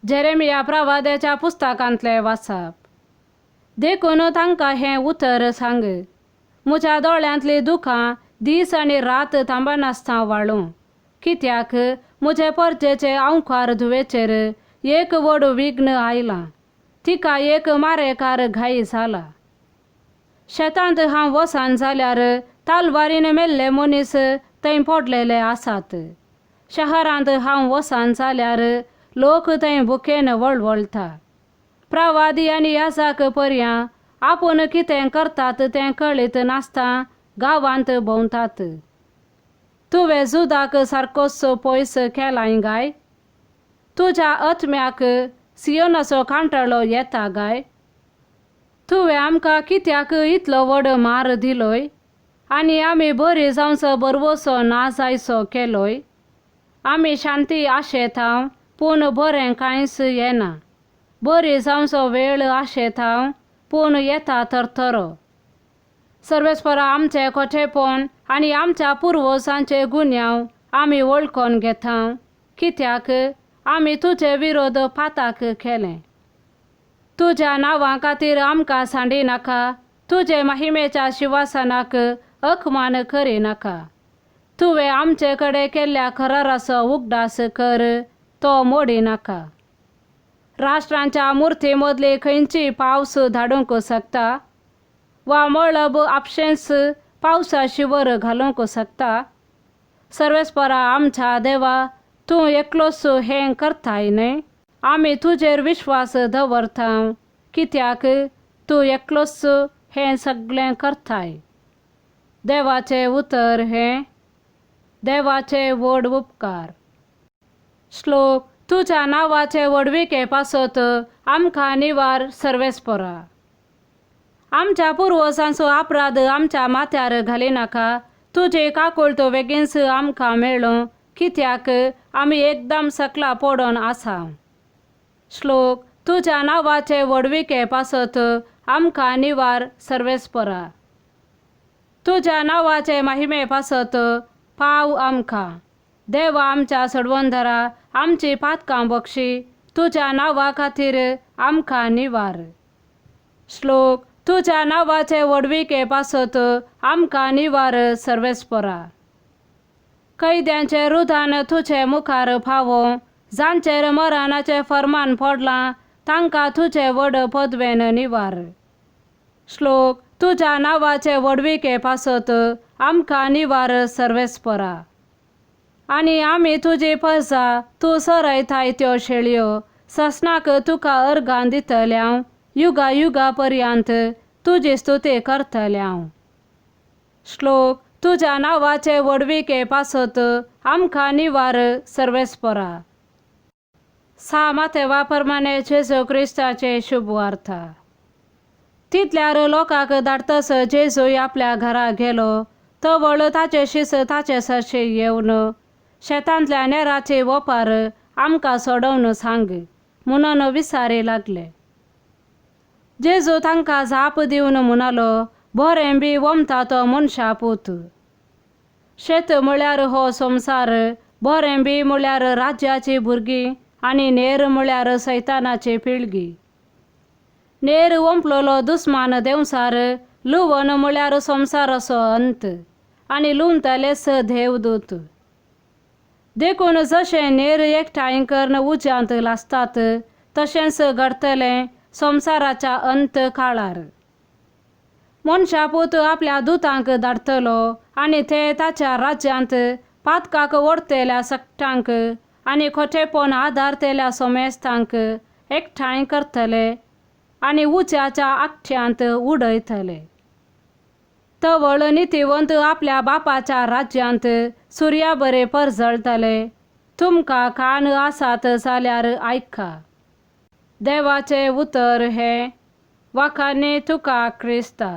Jeremiah प्रवाद्याच्या पुस्तकांतलें वाचप. देखून तांकां हें उतर सांग, म्हज्या दोळ्यांतलीं दुकां दीस आनी रात थांबनासतना व्हाळूं, कित्याक म्हजे परजेचे आंवकार धुवेचेर एक व्हड विघ्न आयलां, तिका एक मारेकार घाई जाला. शेतांत हांव वचन जाल्यार तलवारीन मेल्ले मनीस थंय पडलेले आसात. शहरांत हांव वचन जाल्यार लोक थंय भुकेन वळवळटा. प्रवादी आनी याजक पर्यां आपूण कितें करतात तें कळीत नासतना गांवांत भोंवतात. तुवें जुदाक सारकोच पयस केलाय गाय? तुज्या आत्म्याक सियोनाचो कांटाळो येता गाय? तुवें आमकां कित्याक इतलो व्हड मार दिलोय आनी आमी बरी जावचो बरवसो ना जायसो केलोय? आमी शांती आशेता पूण बरें कांयच येना. बरी जावचो वेळ आशेता पूण येता थरथरो. सर्वेस्परा आमचें खोटेपण आनी आमच्या पुर्वजांचे गुन्यांव आमी वळखून घेता, कित्याक आमी तुजे विरोध पाताक केलें. तुज्या नांवा खातीर आमकां सांडी नाका, तुजे महिमेच्या शिवासनाक अकमान करिनाका. तुवें आमचे कडेन केल्ल्या कराराचो उगडास कर, तो मोडिनाका. राष्ट्रांच्या मुर्ती मदली खंयची पावस धाडूंक शकता वा मळब आपशेंच पावसा शिवर घालूंक शकता? सर्वेस्परा आमच्या देवा, तूं एकलोच हें करताय न्हय? आमी तुजेर विश्वास दवरता, कित्याक तूं एकलोच हें सगळें करताय. देवाचें उतर हें. देवाचे व्हड उपकार. श्लोक. तुज्या नांवाचे व्हडविके पासत आमकां निवार सर्वेस्परा. आमच्या पुर्वजांचो अपराध आमच्या माथ्यार घालिनाका, तुजी काकुळट बेगीनच आमकां मेळूं, कित्याक आमी एकदम सकला पडून आसा. श्लोक. तुज्या नांवाचे व्हडविके पासत आमकां निवार सर्वेस्परा. तुज्या नांवाचे महिमे पासत पाव आमकां. देवा आमच्या सोडवणदारा, आमची पातकां बक्षी, तुज्या नांवा खातीर आमकां निवार. श्लोक. तुज्या नांवाचे व्हडविके पासत आमकां निवार सर्वेस्परा. कैद्यांचे रुदान तुजे मुखार पावो, जांचेर मरणाचें फर्मान पडलां तांकां तुजे व्हड पदवेन निवार. श्लोक. तुज्या नांवाचे व्हडविके पासत आमकां निवार सर्वेस्परा. आनी आमी तुजी परजा, तूं चरयताय त्यो शेळयो, ससनाक तुका अर्गां दितले हांव, युगा युगा पर्यंत तुजी स्तुती करतले हांव. श्लोक. तुज्या नांवाचे व्हडविके पासत आमकां निवार सर्वेस्परा. सा मातेवा प्रमाणे जेजू क्रिस्ताचे शुभ वार्ता. तितल्यार लोकांक धाडतस जेजूय आपल्या घरा गेलो. तवळ ताचे शीस ताचे सरशी येवन शेतांतल्या नेराची ओपार आमकां सोडोवन सांग म्हणून विचारी लागले. जेजू तांकां जाप दिवन म्हणालो, बरें बी वमता तो मनशा पूत. शेत म्हळ्यार हो संवसार, बरें बी म्हळ्यार राज्याची भुरगीं आनी नेर म्हळ्यार सैतानाची पिळगी. नेर ओंपलोलो दुस्मान देंवसार, लुवन म्हळ्यार संवसाराचो अंत आनी लुवतलेच देवदूत. देखून जशें नेर एकठांय करून उज्यांत लासतात तशेंच घडटलें संवसाराच्या अंत काळार. मनशापूत आपल्या दुतांक धाडटलो आनी ते ताच्या राज्यांत पातकाक ओडटेल्या सगटांक आनी खोटेपण आदारतेल्या सोमेस्तांक एकठांय करतले आनी उज्याच्या आखट्यांत उडयतले. तवळ नितीवंत आपल्या बापाच्या राज्यांत सुर्या बरे परजळटले. तुमकां कान आसात जाल्यार आयका. देवाचें उतर हें. वाखाने तुका क्रिस्ता.